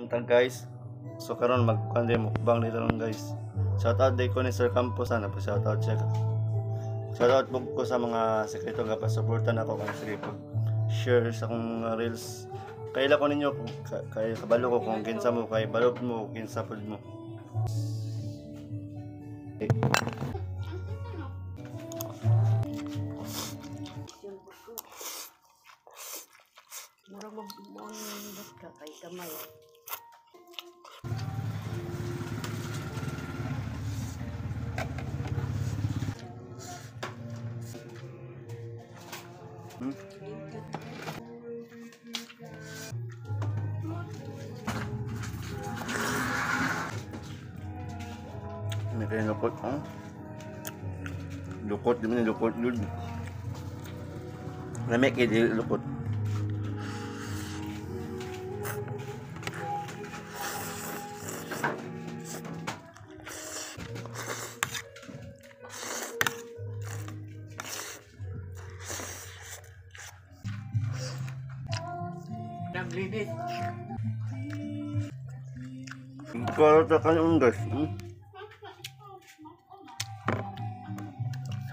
Buntag, guys. So karon magkuan din, mukbang dito lang, guys. Shout out day ko ni Sir Campos ana pa, shout out siya. Shout out po ko sa mga sekreto nga pa-suporta nako kung sige pag share sa akong mga reels. Kaila ko ninyo kay kabalo ko kung kinsa mo, kay balog mo kinsa pud mo. Murag mag ka kay kamay. May kaya lukot, oh. Lukot, di mo na lukot, lud. Lamig kay dili lukot. Naglinis. Karot ka ng gas.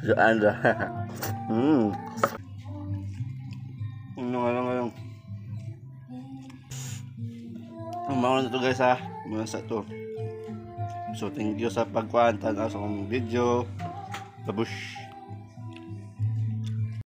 Saan ra? Ano nga lang lang. Umaon na to, guys, ha. Mga sa to. So thank you sa pagkuhan tan sa akong video. Babush.